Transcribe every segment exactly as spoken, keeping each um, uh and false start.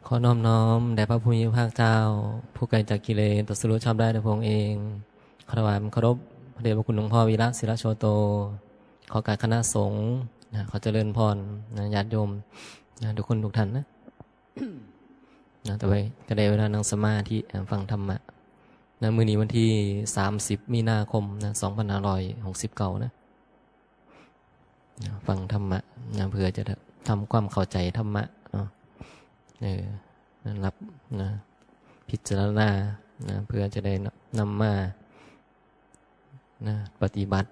ขอน้อมน้อมแด่พระผู้มีพระภาคเจ้า ผู้ไกลจากกิเลส ตรัสรู้ชอบได้โดยพระองค์เอง ขอถวายความเคารพพระเดชพระคุณหลวงพ่อวีระศิระโชโต ขอการคณะสงฆ์นะ ขอเจริญพรนะ ญาติโยมนะ ทุกคนทุกท่านนะ นะ ต่อไปก็ได้เวลานั่งสมาธิอ่าฟังธรรมะนะ มื้อนี้วันที่สามสิบมีนาคมนะ สองพันห้าร้อยหกสิบเก้านะ นะ ฟังธรรมะนะ เพื่อจะทำความเข้าใจธรรมะเนาะ เออนะ รับนะ พิจารณานะ เพื่อจะได้นำมานะ ปฏิบัติ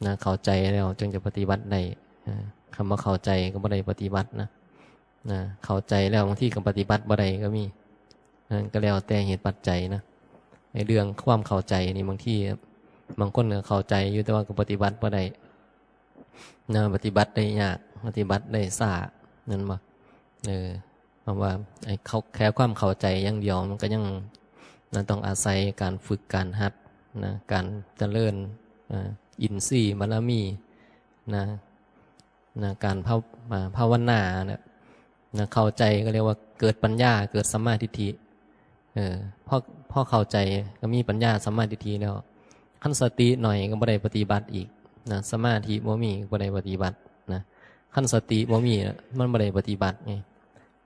นะ เข้าใจแล้วจึงจะปฏิบัติได้นะ คำว่าเข้าใจก็บ่ได้ปฏิบัตินะ นะ เข้าใจแล้วบางทีก็ปฏิบัติบ่ได้ก็มีนะ ก็แล้วแต่เหตุปัจจัยนะ ในเรื่องความเข้าใจนี่บางที บางคนก็เข้าใจอยู่แต่ว่าก็ปฏิบัติบ่ได้นะ ปฏิบัติได้ยาก ปฏิบัติได้ช้า นั่นบ่ เออ เพราะว่าไอ้เขา แค่ความเข้าใจอย่างเดียวมันก็ยังนะ ต้องอาศัยการฝึกการหัดนะ การเจริญอ่าอินทรีย์บารมีนะ นะ การภาว- อ่าภาวนาเนี่ยนะ เข้าใจก็เรียกว่าเกิดปัญญา เกิดสัมมาทิฏฐิ เออ พอ- พอเข้าใจก็มีปัญญาสัมมาทิฏฐิแล้ว คันสติหน่อยก็บ่ได้ปฏิบัติอีกนะ สมาธิบ่มีก็บ่ได้ปฏิบัตินะ คันสติบ่มีน่ะ มันบ่ได้ปฏิบัติไง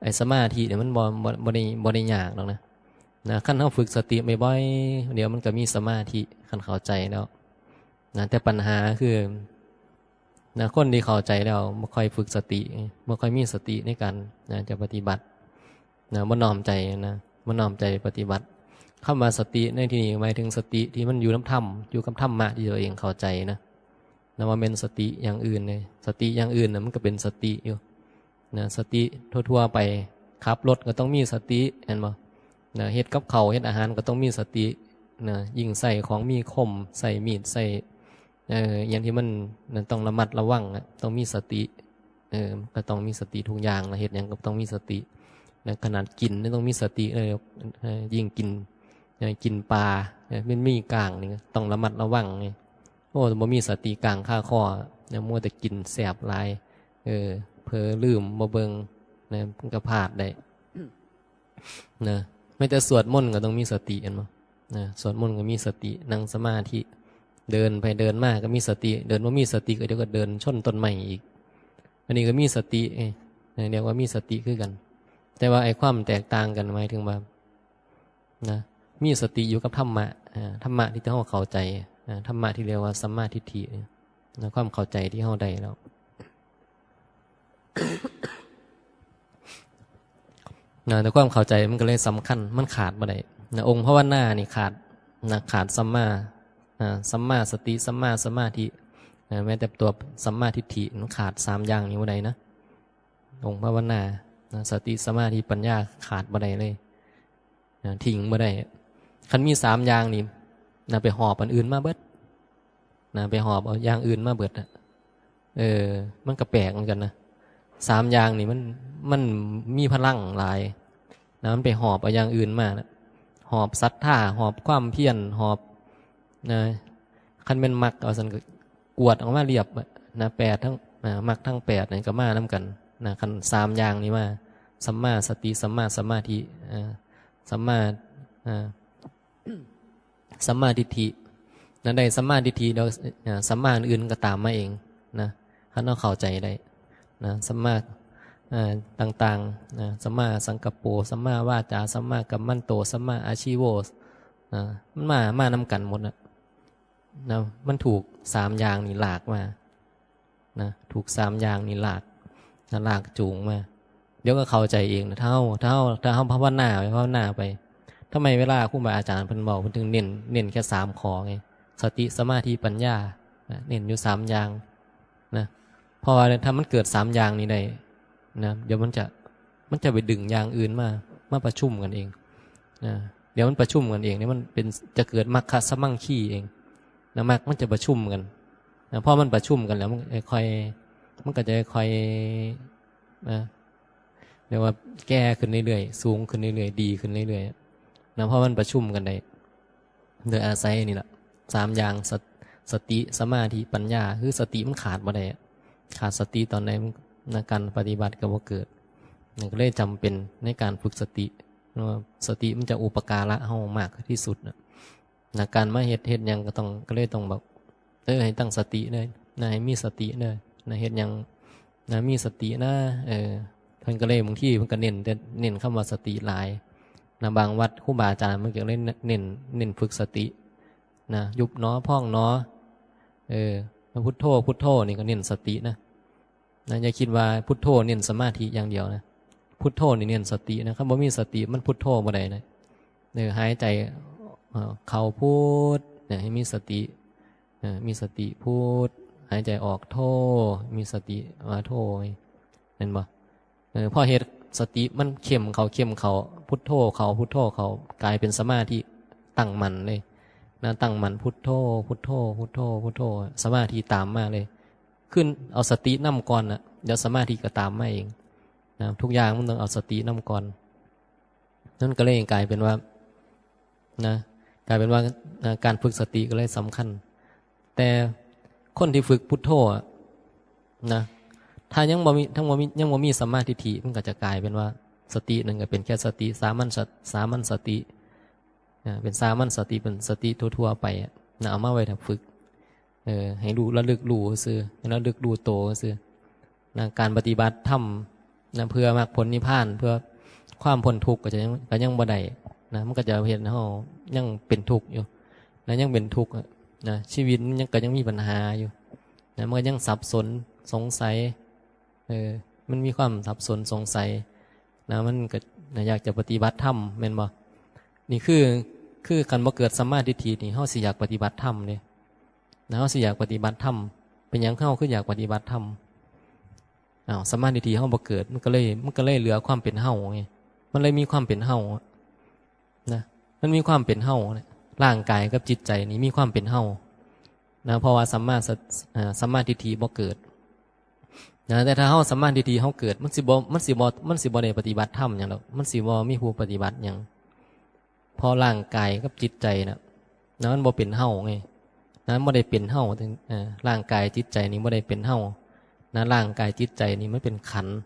ไอ้สมาธิเนี่ยมันบ่- บ่- บ่ได้- บ่ได้ยากหรอกนะ นะ คันเราฝึกสติบ่อยๆ เดี๋ยวมันก็มีสมาธิ คันเข้าใจแล้วนะ แต่ปัญหาคือนะ คนที่เข้าใจแล้วบ่ค่อยฝึกสติ บ่ค่อยมีสติในการนะ จะปฏิบัตินะ บ่น้อมใจนะ บ่น้อมใจปฏิบัติ คำว่าสติในที่นี้หมายถึงสติที่มันอยู่นำธรรม อยู่กับธรรมะที่ตัวเองเข้าใจนะ นะ ว่าแม่นสติอย่างอื่นเลย สติอย่างอื่นนะมันก็เป็นสติอยู่นะ สติทั่วๆ ไป ขับรถก็ต้องมีสติ เห็นบ่นะ เฮ็ดกับข้าวเฮ็ดอาหารก็ต้องมีสตินะ ยิ่งใช้ของมีคม ใช้มีด ใช้ เอ่อ อย่างที่มันนะ ต้องระมัดระวังอะ ต้องมีสติ เออ ก็ต้องมีสติทุกอย่างนะ เฮ็ดหยังก็ต้องมีสตินะ ขนาดกินนี่ต้องมีสติเลย เออ ยิ่งกิน เอ่อ กินปลา เอ่อ มันมีก้างนี่ต้องระมัดระวังไง โอ้ บ่มีสติ ก้างคาคอนะ มัวแต่กินแซ่บหลาย เออ เผลอลืม บ่เบิ่งนะ มันก็พลาดได้นะ แม้แต่สวดมนต์ก็ต้องมีสติ เห็นบ่นะ สวดมนต์ก็มีสติ นั่งสมาธิ เดินไปเดินมาก็มีสติ เดินบ่มีสติก็เดี๋ยวก็เดินชนต้นไม้อีก อันนี้ก็มีสติ เอ้ย เรียกว่ามีสติคือกัน แต่ว่าไอ้ความแตกต่างกันหมายถึงว่า นะ มีสติอยู่กับธรรมะ อ่า ธรรมะที่เฮาเข้าใจ อ่า ธรรมะที่เรียกว่าสัมมาทิฏฐิ นะ ความเข้าใจที่เฮาได้แล้ว นะ แต่ความเข้าใจมันก็เลยสำคัญ มันขาดบ่ได้ นะ องค์ภาวนานี่ขาด นะ ขาดสัมมา อ่า สัมมาสติ สัมมาสมาธิ นะ แม้แต่ตัวสัมมาทิฏฐิมันขาดสามอย่างนี้บ่ได้นะ องค์ภาวนา นะ สติ สมาธิ ปัญญา ขาดบ่ได้เลย นะ ทิ้งบ่ได้ คันมีสามอย่างนี่นะ ไปหอบอันอื่นมาเบิด นะ ไปหอบเอาอย่างอื่นมาเบิดอะ เออ มันก็แปลกเหมือนกันนะ สามอย่างนี่มัน- มันมีพลังหลายนะ มันไปหอบเอาอย่างอื่นมานะ หอบศรัทธา หอบความเพียร หอบ นะ คันแม่นมรรค เอาซั่นก็กวดออกมาเรียบอะนะ แปดทั้ง อ่า มรรคทั้งแปดนี่ก็มานำกันนะ คันสามอย่างนี้มา สัมมาสติ สัมมาสมาธิ อ่า สัมมา อ่า สัมมาทิฏฐินะ ได้สัมมาทิฏฐิแล้ว อ่า สัมมาอื่นๆก็ตามมาเองนะ คันเราเข้าใจได้นะ สัมมา อ่า ต่างๆนะ สัมมาสังกัปโป สัมมาวาจา สัมมากัมมันโต สัมมาอาชีโว อ่า มันมา- มานำกันหมดนะ นะ มันถูกสามอย่างนี่ลากมา นะ ถูกสามอย่างนี่ลาก นะ ลากจูงมา เดี๋ยวก็เข้าใจเองนะ ถ้าเฮา- ถ้าเฮา- ถ้าเฮาภาวนาไป ภาวนาไป ทำไมเวลาครูบาอาจารย์เพิ่นเว้า เพิ่นถึงเน้น- เน้นแค่สามข้อไง สติ สมาธิ ปัญญา นะ เน้นอยู่สามอย่าง นะ เพราะว่าถ้ามันเกิดสามอย่างนี้ได้ นะ เดี๋ยวมันจะ- มันจะไปดึงอย่างอื่นมา- มาประชุมกันเอง นะ เดี๋ยวมันประชุมกันเองเนี่ย มันเป็น- จะเกิดมัคคะสมังคีเอง นะ มัคมันจะประชุมกัน นะ พอมันประชุมกันแล้ว มันค่อย- มันก็จะค่อย นะ เรียกว่าแก่ขึ้นเรื่อยๆ สูงขึ้นเรื่อยๆ ดีขึ้นเรื่อยๆ นะ เพราะมันประชุมกันได้ โดยอาศัยนี่แหละ สามอย่าง ส- สติ สมาธิ ปัญญา คือสติมันขาดบ่ได้อะ ขาดสติตอนใดมัน- นะ การปฏิบัติก็บ่เกิด นั่นก็เลยจำเป็นในการฝึกสติ เพราะว่าสติมันจะอุปการะเฮามากที่สุดนะ นะ การมาเฮ็ด เฮ็ดหยังก็ต้อง ก็เลยต้องแบบ เออ ให้ตั้งสติเด้อนะ ให้มีสติเด้อนะ เฮ็ดหยังนะ มีสตินะ เออ เพิ่นก็เลย บางทีเพิ่นก็เน้นแต่ เน้นคำว่าสติหลายนะ บางวัดครูบาอาจารย์เพิ่นก็เลยเน้น เน้นฝึกสตินะ ยุบหนอ พองหนอ เออ พุทโธ พุทโธนี่ก็เน้นสตินะ นะ อย่าคิดว่าพุทโธเน้นสมาธิอย่างเดียวนะ พุทโธนี่เน้นสตินะ คันบ่มีสติมันพุทโธบ่ได้นะ เออ หายใจ เอ่อ เข้าพุท เนี่ย ให้มีสติ เอ่อ มีสติพุท หายใจออกโธ มีสติว่าโธ แม่นบ่ เออ พอเฮ็ดสติมันเข้มเข้า เข้มเข้า พุทโธเข้า พุทโธเข้า กลายเป็นสมาธิตั้งมั่นเลยนะ ตั้งมั่นพุทโธ พุทโธ พุทโธ พุทโธ สมาธิตามมาเลย ขึ้นเอาสตินำก่อนน่ะ เดี๋ยวสมาธิก็ตามมาเองนะ ทุกอย่างมันต้องเอาสตินำก่อน นั่นก็เลยกลายเป็นว่า นะ กลายเป็นว่า นะ การฝึกสติก็เลยสำคัญ แต่คนที่ฝึกพุทโธอะนะ ถ้ายังบ่มี ทั้งบ่มี ยังบ่มีสัมมาทิฏฐิ มันก็จะกลายเป็นว่า สตินั่นก็เป็นแค่สติ สามัญส- สามัญสติ อ่า เป็นสามัญสติ เป็นสติทั่วๆไปอะนะ เอามาไว้ถ้าฝึก เออ ให้รู้ ระลึกรู้ซื่อ ให้ระลึกรู้โตซื่อนะ การปฏิบัติธรรมนะ เพื่อมรรคผลนิพพาน เพื่อความพ้นทุกข์ก็จะยัง ก็ยังบ่ได้นะ มันก็จะเฮ็ดให้เฮายังเป็นทุกข์อยู่นะ ยังเป็นทุกข์อะนะ ชีวิตมันยัง ก็ยังมีปัญหาอยู่นะ มันก็ยังสับสนสงสัย เออ มันมีความสับสนสงสัยนะ มันก็นะ อยากจะปฏิบัติธรรม แม่นบ่ นี่คือ คือคันบ่เกิดสัมมาทิฏฐินี่ เฮาสิอยากปฏิบัติธรรมเด้นะ เฮาสิอยากปฏิบัติธรรม เป็นหยังเฮาคืออยากปฏิบัติธรรม อ้าว สัมมาทิฏฐิเฮาบ่เกิด มันก็เลย มันก็เลยเหลือความเป็นเฮาไง มันเลยมีความเป็นเฮาอะนะ มันมีความเป็นเฮาเนี่ย ร่างกายกับจิตใจนี่มีความเป็นเฮานะ เพราะว่าสัมมาส- อ่า สัมมาทิฏฐิบ่เกิดนะ แต่ถ้าเฮาสัมมาทิฏฐิเฮาเกิด มันสิบ่ มันสิบ่ มันสิบ่ได้ปฏิบัติธรรมหยังดอก มันสิบ่มีผู้ปฏิบัติหยัง เพราะร่างกายกับจิตใจน่ะนะ มันบ่เป็นเฮาไงนะ มันบ่ได้เป็นเฮา เอ่อ ร่างกายจิตใจนี่บ่ได้เป็นเฮานะ ร่างกายจิตใจนี่มันเป็นขันธ์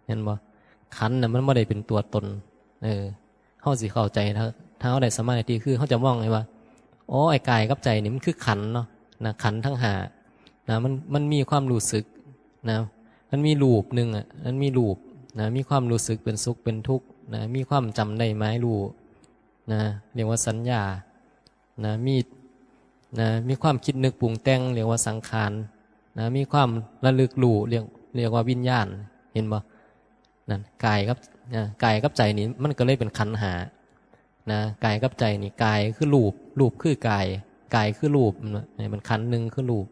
เห็นบ่ ขันธ์น่ะมันบ่ได้เป็นตัวตน เออ เฮาสิเข้าใจ ถ้า ถ้าเฮาได้สมาธิ คือเฮาจะมองเลยว่า อ๋อ ไอ้กายกับใจนี่มันคือขันธ์เนาะนะ ขันธ์ทั้งห้านะ มัน มันมีความรู้สึกนะ มันมีรูปหนึ่งอะ มันมีรูปนะ มีความรู้สึกเป็นสุขเป็นทุกข์นะ มีความจำได้หมายรู้นะ เรียกว่าสัญญานะ มีนะ มีความคิดนึกปรุงแต่ง เรียกว่าสังขารนะ มีความระลึกรู้ เรียก เรียกว่าวิญญาณ เห็นบ่ นั่น กายกับ นะ กายกับใจนี่มันก็เลยเป็นขันธ์ห้านะ กายกับใจนี่ กายคือรูป รูปคือกาย กายคือรูป มันขันธ์หนึ่งคือรูป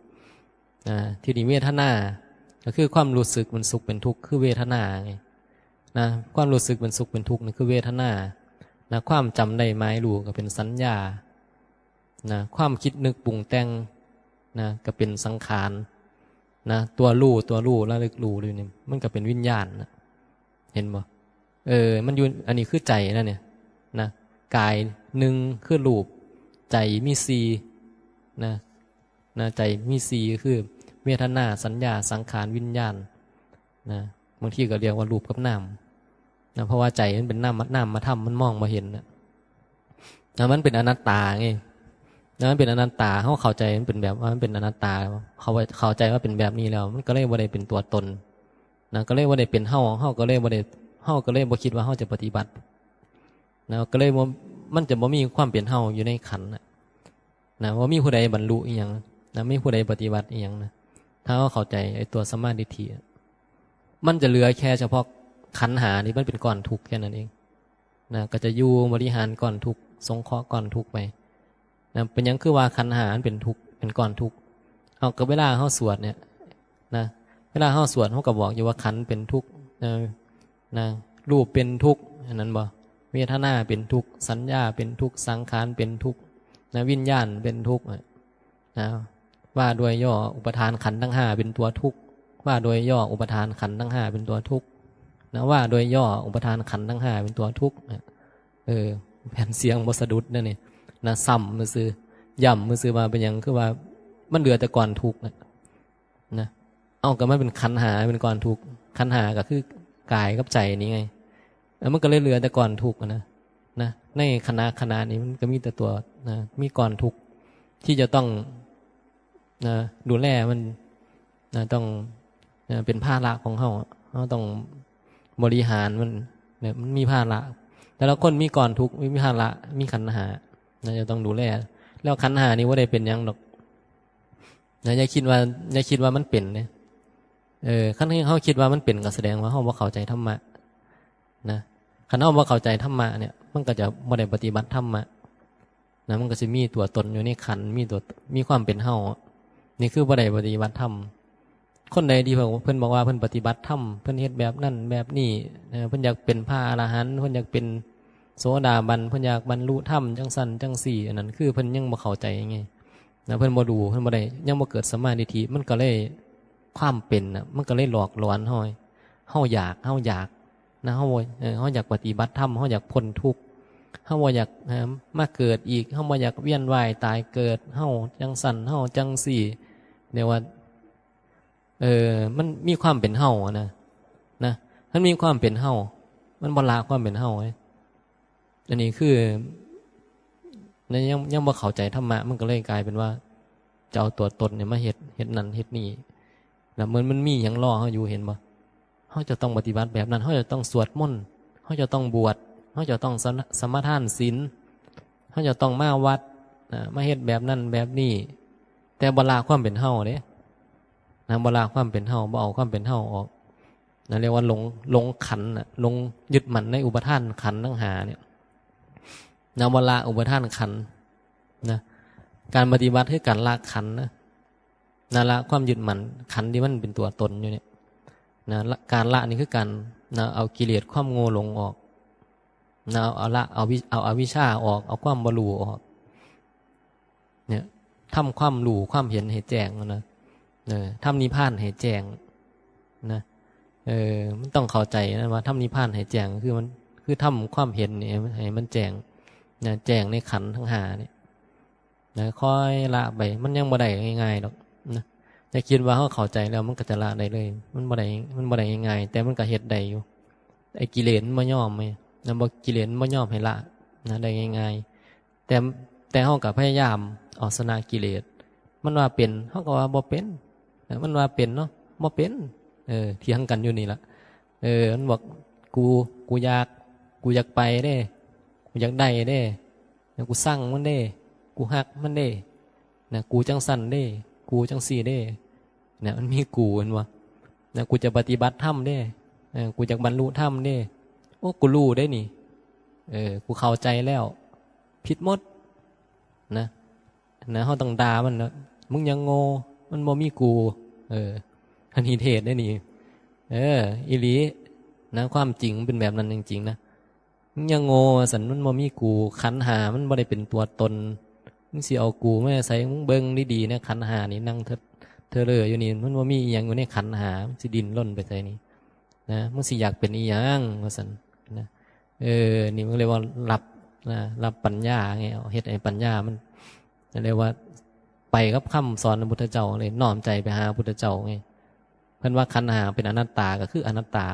นะ ทีนี้เวทนา ก็คือความรู้สึกมันสุขเป็นทุกข์ คือเวทนาไงนะ ความรู้สึกเป็นสุขเป็นทุกข์นี่คือเวทนานะ ความจำได้หมายรู้ก็เป็นสัญญานะ ความคิดนึกปรุงแต่งนะ ก็เป็นสังขารนะ ตัวรู้ ตัวรู้ ระลึกรู้อยู่นี่ มันก็เป็นวิญญาณนะ เห็นบ่ เออ มันอยู่ อันนี้คือใจนะเนี่ยนะ กายหนึ่งคือรูป ใจมีสี่นะ นะ ใจมีสี่คือเวทนา สัญญา สังขาร วิญญาณนะ บางทีก็เรียกว่ารูปกับนามนะ เพราะว่าใจมันเป็นนาม นามธรรม มันมองบ่เห็นนะ นะ มันเป็นอนัตตาไงนะ มันเป็นอนัตตา เฮาเข้าใจมันเป็นแบบว่ามันเป็นอนัตตา เขาเข้าใจว่าเป็นแบบนี้แล้ว มันก็เลยบ่ได้เป็นตัวตนนะ ก็เลยบ่ได้เป็นเฮา เฮาก็เลยบ่ได้ เฮาก็เลยบ่คิดว่าเฮาจะปฏิบัตินะ ก็เลยบ่ มันจะบ่มีความเป็นเฮาอยู่ในขันธ์น่ะนะ บ่มีผู้ใดบรรลุอิหยังนะ บ่มีผู้ใดปฏิบัติอิหยังนะ ถ้าเฮาเข้าใจไอ้ตัวสัมมาทิฏฐิอะ มันจะเหลือแค่เฉพาะขันธ์ห้านี่มันเป็นก้อนทุกข์แค่นั้นเองนะ ก็จะอยู่บริหารก้อนทุกข์ สงเคราะห์ก้อนทุกข์ไปนะ เป็นหยังคือว่าขันธ์ห้ามันเป็นทุกข์ เป็นก้อนทุกข์ เอา ก็เวลาเฮาสวดเนี่ยนะ เวลาเฮาสวดเฮาก็บอกอยู่ว่าขันธ์เป็นทุกข์นะ นะ รูปเป็นทุกข์ อันนั้นบ่ เวทนาเป็นทุกข์ สัญญาเป็นทุกข์ สังขารเป็นทุกข์นะ วิญญาณเป็นทุกข์อะนะ ว่าโดยย่ออุปาทานขันธ์ทั้งห้าเป็นตัวทุกข์ ว่าโดยย่ออุปาทานขันธ์ทั้งห้าเป็นตัวทุกข์นะ ว่าโดยย่ออุปาทานขันธ์ทั้งห้าเป็นตัวทุกข์นะ เออ แผ่นเสียงบ่สะดุดนั่นนี่นะ ซ้ำซื่อ ย้ำซื่อว่าเป็นหยัง คือว่ามันเหลือแต่ก้อนทุกข์นะ นะ เอา ก็มันเป็นขันธ์ห้าเป็นก้อนทุกข์ ขันธ์ห้าก็คือ กายกับใจนี่ไง แล้วมันก็เลยเหลือแต่ก้อนทุกข์อะนะ นะ ในขณะขณะนี้มันก็มีแต่ตัว นะ มีก้อนทุกข์ที่จะต้อง นะ ดูแลมัน นะ ต้อง นะ เป็นภาระของเฮา เฮาต้องบริหารมัน เนี่ย มันมีภาระ แต่ละคนมีก้อนทุกข์ มีภาระ มีขันธ์ห้า นะ จะต้องดูแล แล้วขันธ์ห้านี่บ่ได้เป็นหยังดอก นะ อย่าคิดว่า อย่าคิดว่ามันเป็นเด้ เออ คันเฮาคิดว่ามันเป็นก็แสดงว่าเฮาบ่เข้าใจธรรมะ นะ คันเฮาบ่เข้าใจธรรมะเนี่ย มันก็จะบ่ได้ปฏิบัติธรรมะ นะ มันก็สิมีตัวตนอยู่ในขันธ์ มีตัว มีความเป็นเฮา นี่คือบ่ได้ปฏิบัติธรรม คนใดที่เพิ่น เพิ่นบอกว่าเพิ่นปฏิบัติธรรม เพิ่นเฮ็ดแบบนั้นแบบนี้ เออ เพิ่นอยากเป็นพระอรหันต์ เพิ่นอยากเป็นโสดาบัน เพิ่นอยากบรรลุธรรมจังซั่นจังซี่ อันนั้นคือเพิ่นยังบ่เข้าใจไง นะ เพิ่นบ่รู้ เพิ่นบ่ได้ ยังบ่เกิดสัมมาทิฏฐิ มันก็เลย ความเป็นน่ะ มันก็เลยหลอกหลอนเฮา เฮาอยาก เฮาอยาก นะ เฮา เออ เฮาอยากปฏิบัติธรรม เฮาอยากพ้นทุกข์ เฮาบ่อยาก เอ่อ มาเกิดอีก เฮาบ่อยากเวียนว่ายตายเกิด เฮาจังซั่น เฮาจังซี่ เรียกว่า เออ มันมีความเป็นเฮาอะนะ นะ มันมีความเป็นเฮา มันบ่ละความเป็นเฮาเว้ย อันนี้คือ นะ ยัง ยังบ่เข้าใจธรรมะ มันก็เลยกลายเป็นว่า จะเอาตัวตนเนี่ยมาเฮ็ด เฮ็ดนั่นเฮ็ดนี่ แล้วมัน มันมีหยังรอเฮาอยู่ เห็นบ่ เฮาจะต้องปฏิบัติแบบนั้น เฮาจะต้องสวดมนต์ เฮาจะต้องบวช เฮาจะต้องสะ- สมาทานศีล เฮาจะต้องมาวัด นะ มาเฮ็ดแบบนั้นแบบนี้ แต่บ่ละความเป็นเฮาเด้ นะ บ่ละความเป็นเฮา บ่เอาความเป็นเฮาออก นะ เรียกว่าหลง หลงขันธ์น่ะ หลงยึดมั่นในอุปาทานขันธ์ทั้งห้าเนี่ย นะ บ่ละอุปาทานขันธ์ นะ การปฏิบัติคือการละขันธ์นะ นะ ละความยึดมั่นขันธ์ที่มันเป็นตัวตนอยู่เนี่ย นะ ละ การละนี่คือการ นะ เอากิเลสความโง่หลงออก นะ เอาละ เอาวิ- เอาอวิชชาออก เอาความบ่รู้ออก เนี่ย ทำความรู้ความเห็นให้แจ้งนะ เออ ทำนิพพานให้แจ้งนะ เออ มันต้องเข้าใจนะว่าทำนิพพานให้แจ้ง คือมัน คือทำความเห็นเนี่ยให้มันแจ้ง นะ แจ้งในขันธ์ทั้งห้าเนี่ย นะ ค่อยละไป มันยังบ่ได้ง่ายๆดอก นะ อย่าคิดว่าเฮาเข้าใจแล้วมันก็จะละได้เลย มันบ่ได้ มันบ่ได้ง่ายๆ แต่มันก็เฮ็ดได้อยู่ ไอ้กิเลสมันบ่ยอมไง นะ บ่ กิเลสมันบ่ยอมให้ละ นะ ได้ง่ายๆ แต่ แต่เฮาก็พยายามเอาชนะกิเลส มันว่าเป็น เฮาก็ว่าบ่เป็น นะ มันว่าเป็นเนาะ บ่เป็น เออ เถียงกันอยู่นี่ล่ะ เออ มันบอก กู กูอยาก กูอยากไปเด้ กูอยากได้เด้ นะ กูซังมันเด้ กูฮักมันเด้ นะ กูจังซั่นเด้ กูจังซี่เด้ นะ มันมีกู เห็นบ่ นะ กูจะปฏิบัติธรรมเด้ เออ กูอยากบรรลุธรรมเด้ โอ้ กูรู้เด้นี่ เออ กูเข้าใจแล้ว ผิดหมด นะ นะ เฮาต้องด่ามันนะ มึงยังโง่ มันบ่มีกู เออ อันนี้เทศน์ได้นี่ เออ อีหลี นะ ความจริงมันเป็นแบบนั้นจริงๆนะ มึงยังโง่ สัน มันบ่มีกู ขันธ์ห้ามันบ่ได้เป็นตัวตน มึงสิเอากูมาใส่ มึงเบิ่งดีๆนะ ขันธ์ห้านี่นั่งเทอะเทอะเลออยู่นี่ มันบ่มีอีหยังอยู่ในขันธ์ห้า มึงสิดิ้นรนไปไสนี่ นะ มึงสิอยากเป็นอีหยัง ว่าซั่น นะ เออ นี่มันเรียกว่ารับ นะ รับปัญญาไง เอาเฮ็ดให้ปัญญามัน เรียกว่าไปกับคำสอนพระพุทธเจ้าเลย น้อมใจไปหาพระพุทธเจ้าไง เพิ่นว่าขันธ์ห้าเป็นอนัตตา ก็คืออนัตตา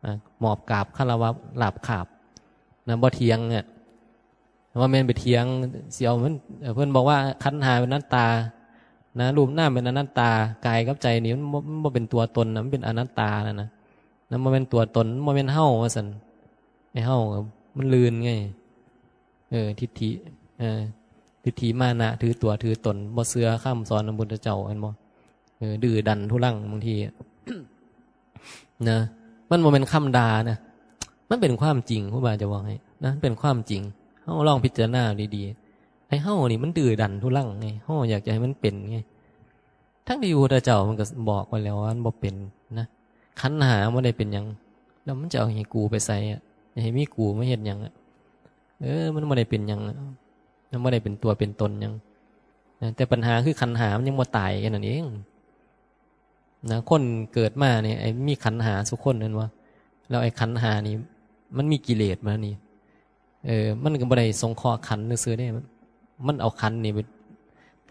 นะ มอบกราบคารวะลาบคาบ นะ บ่เถียงอะ ว่าแม่นไปเถียง สิเอามัน เอ่อ เพิ่นบอกว่าขันธ์ห้าเป็นอนัตตา นะ รูปนามเป็นอนัตตา กายกับใจนี่มันบ่ มันบ่เป็นตัวตนนะ มันเป็นอนัตตานะ นะ นะ บ่แม่นตัวตน บ่แม่นเฮา ว่าซั่น ไอ้เฮาก็มันลื่นไง เออ ทิฏฐิ เออ ทิฏฐิมานะ ถือตัวถือตน บ่เชื่อคำสอนของพระพุทธเจ้า เห็นบ่ เออ ดื้อดันทุรังบางทีอะ นะ มันบ่แม่นคำด่านะ มันเป็นความจริง ครูบาจะบอกให้ นะ มันเป็นความจริง เฮาลองพิจารณาดีๆ ไอ้เฮานี่มันดื้อดันทุรังไง เฮาอยากจะให้มันเป็นไง ทั้งที่พระพุทธเจ้ามันก็บอกไว้แล้วว่ามันบ่เป็นนะ ขันธ์ห้าบ่ได้เป็นหยัง แล้วมันจะเอาให้กูไปใส่อะ ให้มีกูมาเฮ็ดหยังอะ เออ มันบ่ได้เป็นหยังอะ มันบ่ได้เป็นตัวเป็นตนหยัง นะ แต่ปัญหาคือขันธ์ห้ามันยังบ่ตายแค่นั้นเอง นะ คนเกิดมาเนี่ย ไอ้มีขันธ์ห้าซุคนแม่นบ่ แล้วไอ้ขันธ์ห้านี่ มันมีกิเลสมานี่ เออ มันก็บ่ได้สงเคราะห์ขันธ์ซื่อๆเด้ มันเอาขันธ์นี่ไป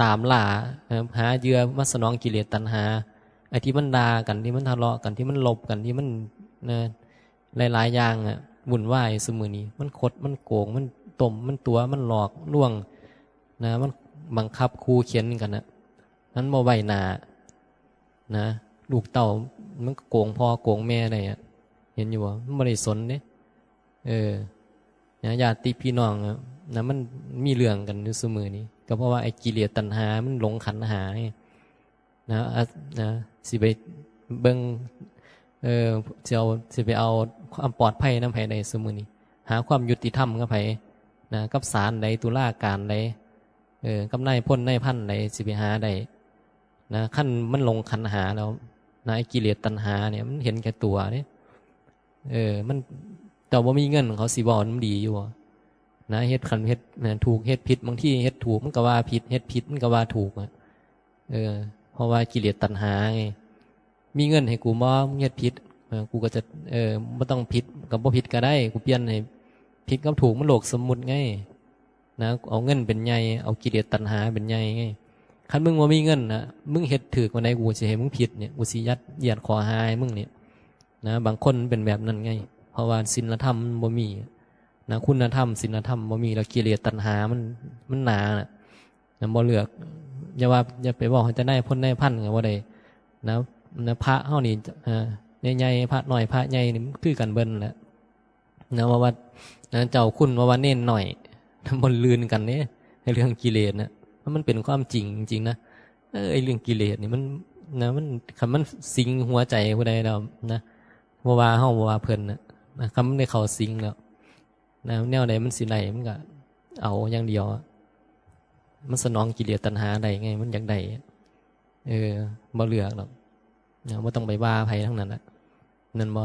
ตามล่า เอ่อ หาเหยื่อมาสนองกิเลสตัณหา ไอ้ที่มันด่ากัน ที่มันทะเลาะกัน ที่มันลบกัน ที่มัน นะ หลายๆอย่างอะ วุ่นวายซุมื้อนี้ มันคด มันโกง มันต้ม มันตั๋ว มันหลอกลวงนะ มันบังคับ ขู่เข็ญกันนะ มันบ่ไว้หน้านะ ลูกเต้ามันก็โกงพ่อโกงแม่ได้อะ เห็นอยู่บ่ มันบ่ได้สนเด้ เออ นะ ญาติพี่น้องอะนะ มันมีเรื่องกันอยู่ซุมื้อนี้ ก็เพราะว่าไอ้กิเลสตัณหามันหลงขันธ์ห้าไง นะ อ่ะ นะ สิไปเบิ่ง เออ สิเอา สิไปเอาความปลอดภัยนำไผได้ซุมื้อนี้ หาความยุติธรรมกับไผนะ กับศาลใด ตุลาการใด เออ กับนายพลนายพันใด สิไปหาได้นะ คันมันหลงขันธ์ห้าแล้วนะ ไอ้กิเลสตัณหาเนี่ย มันเห็นแก่ตั๋วเนี่ย เออ มัน เจ้าบ่มีเงิน เขาสิเว้านำดีอยู่บ่นะ เฮ็ด คันเฮ็ดนะ ถูกเฮ็ดผิด บางทีเฮ็ดถูกมันก็ว่าผิด เฮ็ดผิดมันก็ว่าถูกอะ เออ เพราะว่ากิเลสตัณหาไง มีเงินให้กูบ่ มึงเฮ็ดผิด เออ กูก็จะ เออ บ่ต้องผิด ก็บ่ผิดก็ได้ กูเปลี่ยนให้ผิดกับถูกมันโลกสมมุติไง นะ เอาเงินเป็นใหญ่ เอากิเลสตัณหาเป็นใหญ่ไง คันมึงบ่มีเงินนะ มึงเฮ็ดถูกปานใด กูสิให้มึงผิดเนี่ย กูสิยัดเยียดข้อหาให้มึงเนี่ย นะ บางคนมันเป็นแบบนั้นไง เพราะว่าศีลธรรมมันบ่มีนะ คุณธรรม ศีลธรรมบ่มี แล้วกิเลสตัณหามัน มันหนาน่ะ นะ บ่เลือก อย่าว่า อย่าไปเว้าให้แต่นายพลนายพันก็บ่ได้นะ นะ พระเฮานี่ เอ่อ ใหญ่ๆ พระน้อยพระใหญ่นี่มันคือกันเบิดนั่นแหละ นะ ว่า ว่า นะ เจ้าคุณ ว่า ว่าเณรน้อย บ่ลื่นกันเด้ ในเรื่องกิเลสน่ะ มันเป็นความจริงจริงๆนะ เออ ไอ้เรื่องกิเลสนี่มัน นะ มัน คันมันสิงหัวใจผู้ใดแล้วนะ บ่ว่าเฮา บ่ว่าเพิ่นน่ะ นะ คันมันได้เข้าสิงแล้วนะ แนวใดมันสิได้ มันก็เอาอย่างเดียวอะ มันสนองกิเลสตัณหาได้ไง มันอยากได้ เออ บ่เลือกหรอกนะ บ่ต้องไปว่าไผทั้งนั้นน่ะ นั่นบ่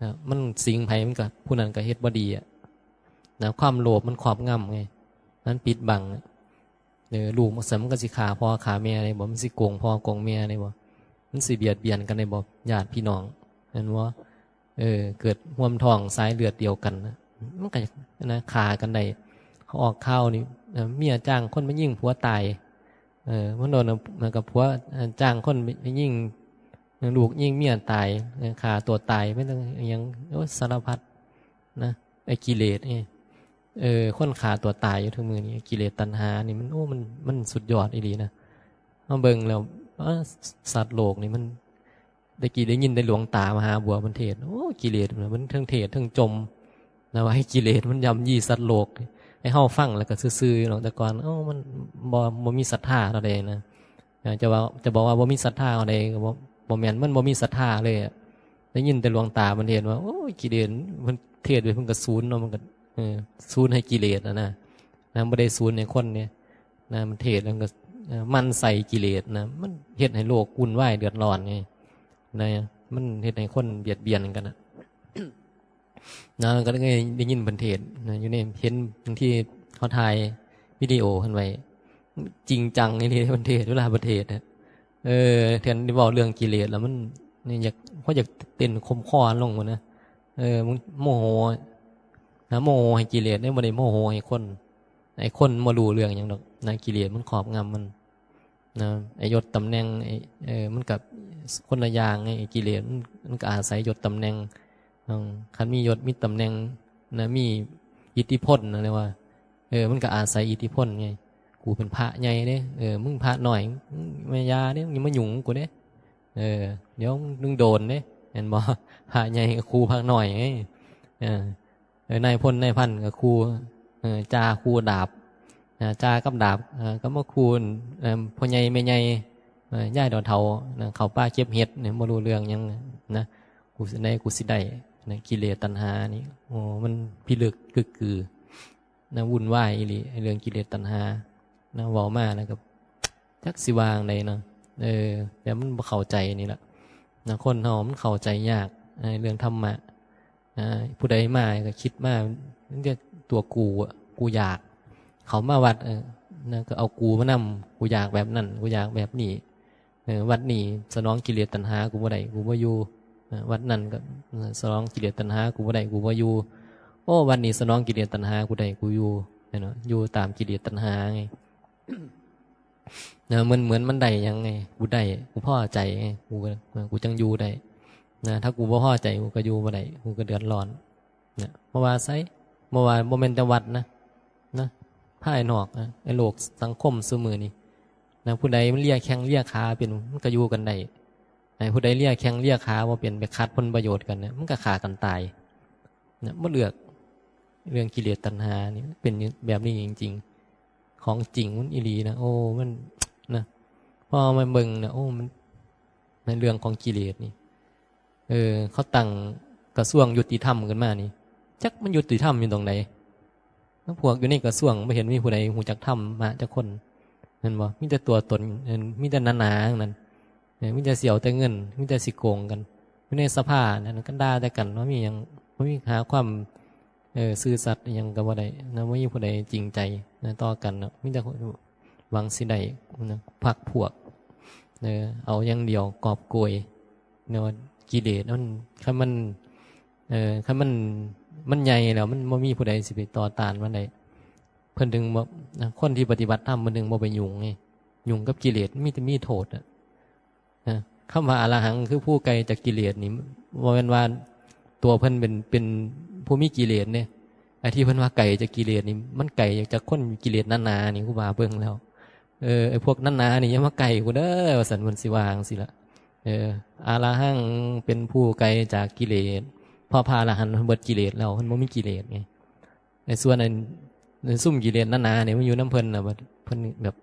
นะ มันสิงไผมันก็ ผู้นั้นก็เฮ็ดบ่ดีอะนะ ความโลภมันครอบงำไง มันปิดบังอะ เออ ลูกมัน มันก็สิฆ่าพ่อฆ่าแม่ได้บ่ มันสิโกงพ่อโกงแม่ได้บ่ มันสิเบียดเบียนกันได้บ่ ญาติพี่น้อง แม่นบ่ เออ เกิดร่วมท้องสายเลือดเดียวกันนะ มันก็นะ ฆ่ากันได้ เขาออกข่าวนี่ เอ่อ เมียจ้างคนมายิงผัวตาย เออ มันโดน มันกับผัว เอ่อ จ้างคนไปยิง ลูกยิงเมียตาย เออ ฆ่าตัวตาย ไม่ต้องอิหยัง โอ้ย สารพัดนะ ไอ้กิเลสนี่ เออ คนฆ่าตัวตายอยู่ทุกมื้อนี้ กิเลสตัณหานี่มัน โอ้ มัน มันสุดยอดอีหลีนะ มาเบิ่งแล้ว เอ้อ สัตว์โลกนี่มัน แต่กี้ได้ยินแต่หลวงตามหาบัวเพิ่นเทศน์ โอ้ กิเลสมัน มันเทิงเทศน์เทิงจ่มนะ ว่าให้กิเลสมันย่ำยีสัตว์โลก ให้เฮาฟังแล้วก็ซื่อๆเนาะ แต่ก่อน เอ้า มันบ่ บ่มีศรัทธาเท่าใดนะ เอ่อ จะว่า จะบอกว่าบ่มีศรัทธาเท่าใดก็บ่ บ่แม่น มันบ่มีศรัทธาเลยอะ ได้ยินแต่หลวงตาเพิ่นเทศน์ว่า โอ้ย กิเลส เพิ่นเทศน์ไปเพิ่นก็สูนเนาะ มันก็ เออ สูนให้กิเลสอะนะ นะ บ่ได้สูนให้คนเด้ นะ มันเทศน์แล้วก็ เอ่อ หมั่นใส่กิเลสนะ มันเฮ็ดให้โลกวุ่นวายเดือดร้อนไง นะ มันเฮ็ดให้คนเบียดเบียนกันน่ะ นะ ก็เลยได้ยินเพิ่นเทศน์นะ อยู่ใน เห็นบางทีเขาถ่ายวิดีโอเพิ่นไว้ จริงจังอีหลีเพิ่นเทศน์ เวลาเพิ่นเทศน์นะ เออ แทนที่เว้าเรื่องกิเลสแล้วมัน นี่อยาก เขาอยากเต้นข่มคอลงหมดนะ เออ มึงโมโหนะ โมโหให้กิเลสเด้ บ่ได้โมโหให้คน ไอ้คนบ่รู้เรื่องหยังดอกนะ กิเลสมันครอบงำมันนะ ไอ้ยศตำแหน่ง ไอ้ เออ มันก็คนละอย่างไง ไอ้กิเลสมัน มันก็อาศัยยศตำแหน่ง อืม คันมียศมีตำแหน่งนะ มีอิทธิพลนะ เรียกว่า เออ มันก็อาศัยอิทธิพลไง กูเป็นพระใหญ่เด้ เออ มึงพระน้อย มึงอย่าเด้ มึงอย่ามายุ่งกูเด้ เออ เดี๋ยวมึงโดนเด้ เห็นบ่ พระใหญ่ก็ขู่พระน้อยไง เออ เออ นายพลนายพันก็ขู่ เออ จ่าขู่ดาบ อ่า จ่ากับดาบ เออ ก็มาขู่ เออ พ่อใหญ่แม่ใหญ่ เออ ยายเฒ่าๆ นะ เข้าป่าเก็บเห็ดเนี่ย บ่รู้เรื่องหยังนะ กูสิได้ กูสิได้นะ กิเลสตัณหานี่ โอ้ มันพิลึกกึกกือนะ วุ่นวายอีหลี ไอ้เรื่องกิเลสตัณหานะ เว้ามาแล้วก็จักสิว่าจั่งใดเนาะ เออ แต่มันบ่เข้าใจนี่ล่ะนะ คนเฮามันเข้าใจยาก ไอ้เรื่องธรรมะ อ่า ผู้ใดมาก็คิดมา มันจะตัวกูอะ กูอยาก เขามาวัด เออ นะ ก็เอากูมานำ กูอยากแบบนั้น กูอยากแบบนี้ เออ วัดนี้สนองกิเลสตัณหากูบ่ได้ กูบ่อยู่ เออ วัดนั้นก็ เออ สนองกิเลสตัณหากูบ่ได้ กูบ่อยู่ โอ้ วัดนี้สนองกิเลสตัณหากูได้ กูอยู่ เห็นบ่ อยู่ตามกิเลสตัณหาไง นะ เหมือน เหมือนมันได้หยังไง กูได้ กูพอใจไง กูก็ เออ กูจั่งอยู่ได้ นะ ถ้ากูบ่พอใจ กูก็อยู่บ่ได้ กูก็เดือดร้อน นะ บ่ว่าไส บ่ว่า บ่แม่นแต่วัดนะ นะ ภายนอกนะ ไอ้โลกสังคมซุมื้อนี้นะ ผู้ใดมันเลียแข้งเลียขาเป็น มันก็อยู่กันได้ ไอ้ผู้ใดเลียแข้งเลียขาบ่เป็น ไปขัดผลประโยชน์กันเนี่ย มันก็ฆ่ากันตาย นะ บ่เลือก เรื่องกิเลสตัณหานี่ มันเป็นแบบนี้จริงๆ ของจริงมันอีหลีนะ โอ้ มัน นะ พอเอามาเบิ่งนะ โอ้ มัน ในเรื่องของกิเลสนี่ เออ เขาตั้งกระทรวงยุติธรรมขึ้นมานี่ จักมันยุติธรรมอยู่ตรงไหน แล้วพวกอยู่ในกระทรวงบ่เห็นมีผู้ใดฮู้จักธรรมะจักคน เห็นบ่ มีแต่ตัวตน เออ มีแต่หนาๆ ทั้งนั้น เออ มีแต่สิเอาแต่เงิน มีแต่สิโกงกัน อยู่ในสภานั่นก็ด่าแต่กัน บ่มีหยัง บ่มีหาความ เออ ซื่อสัตย์อิหยังก็บ่ได้นะ บ่มีผู้ใดจริงใจนะ ต่อกันเนาะ มีแต่หวังสิได้นะ พรรคพวก เออ เอาอย่างเดียว กอบโกยเนาะ กิเลสมัน คันมัน เออ คันมัน มันใหญ่แล้ว มันบ่มีผู้ใดสิไปต่อต้านมันได้ เพิ่นถึงบ่ นะ คนที่ปฏิบัติธรรมเพิ่นถึงบ่ไปยุ่งไง ยุ่งกับกิเลส มีแต่มีโทษอะ นะ คำว่าอรหัง คือผู้ไกลจากกิเลสนี่ บ่แม่นว่าตัวเพิ่นเป็น เป็นผู้มีกิเลสเด้ ไอ้ที่เพิ่นว่าไกลจากกิเลสนี่ มันไกลจากคนกิเลสหนาๆ นี่ ครูบาเบิ่งแล้ว เออ ไอ้พวกหนาๆ นี่อย่ามาใกล้กูเด้อ ว่าซั่น เพิ่นสิว่าจั่งซี้ล่ะ เออ อรหัง เป็นผู้ไกลจากกิเลส เพราะพระอรหันต์เพิ่นเบิดกิเลสแล้ว เพิ่นบ่มีกิเลสไง ไอ้ส่วนอัน ไอ้ซุมกิเลสหนาๆ นี่มันอยู่นำเพิ่นน่ะ บัดเพิ่นแบบ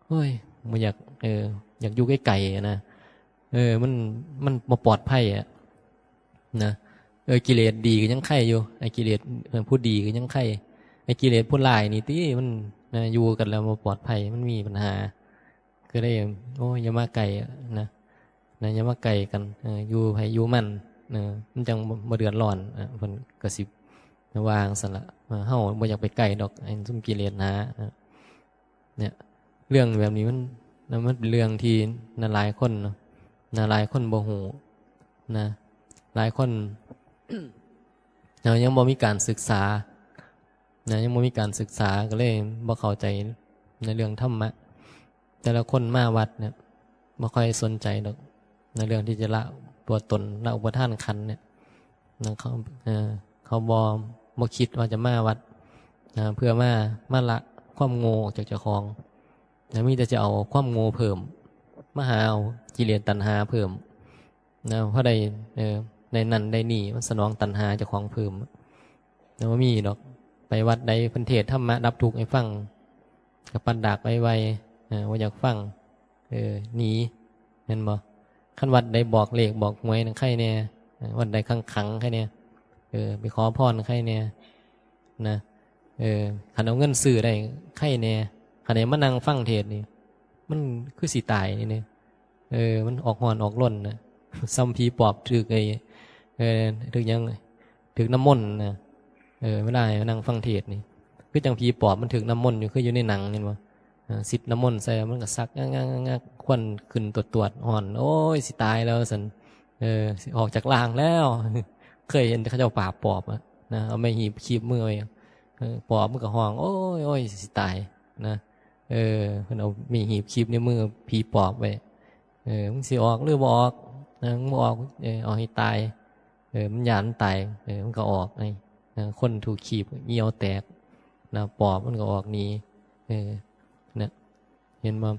โอ้ย บ่อยาก เออ อยากอยู่ไกลๆ อะนะ เออ มัน มันบ่ปลอดภัยอะนะ เออ กิเลสดีก็ยังไคอยู่ ไอ้กิเลส เออ ผู้ดีก็ยังไค ไอ้กิเลสผู้ร้ายนี่ติ มัน นะ อยู่กันแล้วบ่ปลอดภัย มันมีปัญหา ก็เลย โอ้ย อย่ามาใกล้อะนะ นะ อย่ามาใกล้กัน เออ อยู่ไผอยู่มัน เออ มันจั่งบ่ บ่เดือดร้อน อ่ะ เพิ่นก็สิว่าจั่งซั้นล่ะ เออ เฮาบ่อยากไปใกล้ดอก ไอ้ซุมกิเลสหนา เออ เนี่ย เรื่องแบบนี้มัน นะ มันเป็นเรื่องที่นะ หลายคนเนาะ นะ หลายคนบ่ฮู้นะ หลายคน เรายังบ่มีการศึกษา นะ ยังบ่มีการศึกษา ก็เลยบ่เข้าใจในเรื่องธรรมะ แต่ละคนมาวัดเนี่ย บ่ค่อยสนใจดอก ในเรื่องที่จะละตัวตน ละอุปาทานขันธ์เนี่ย นะ เขา เอ่อ เขาบ่ บ่คิดว่าจะมาวัด นะ เพื่อมา มาละความโง่ออกจากเจ้าของ นะ มีแต่จะเอาความโง่เพิ่ม มาหาเอากิเลสตัณหาเพิ่ม นะ เพราะได้ เอ่อ ได้นั่นได้นี่ มาสนองตัณหาเจ้าของเพิ่ม นะ บ่มีดอก ไปวัดใดเพิ่นเทศน์ธรรมะดับทุกข์ให้ฟัง ก็ปัดดากไวๆ เออ บ่อยากฟัง เออ หนี แม่นบ่ คันวัดใดบอกเลขบอกหวยนั่นไคแน่ เออ วัดใดขังๆ ไคแน่ เออ ไปขอพรไคแน่ นะ เออ คันเอาเงินซื้อได้ไคแน่ คันได้มานั่งฟังเทศน์นี่ มันคือสิตายนี่เด้ เออ มันออกฮ้อนออกรนนะ ส่ำผีปอบถืกไอ้ เออ ถืกหยัง ถืกน้ำมนต์นะ เออ เวลานั่งฟังเทศน์นี่ คือจั่งผีปอบมันถืกน้ำมนต์อยู่ คืออยู่ในหนัง เห็นบ่ อ่า สิดน้ำมนต์ใส่ มันก็สักงักๆๆๆ ควันขึ้นตวดๆ ฮ้อน โอ้ย สิตายแล้วซั่น เออ สิออกจากร่างแล้ว เคยเห็นเขาเจ้าปราบปอบอะนะ เอาไม้หีบคีบมือไว้ เออ ปอบมันก็ฮ้อง โอ้ย โอ้ย สิตายนะ เออ เพิ่นเอาไม้หีบคีบในมือผีปอบไว้ เออ มึงสิออกหรือบ่ออกนะ มึงบ่ออก เออ เอาให้ตาย เออ มันย้านมันตาย เออ มันก็ออกไง เออ คนถูกขีบเยี่ยวแตกนะ ปอบมันก็ออกหนี เออ นะ เห็นบ่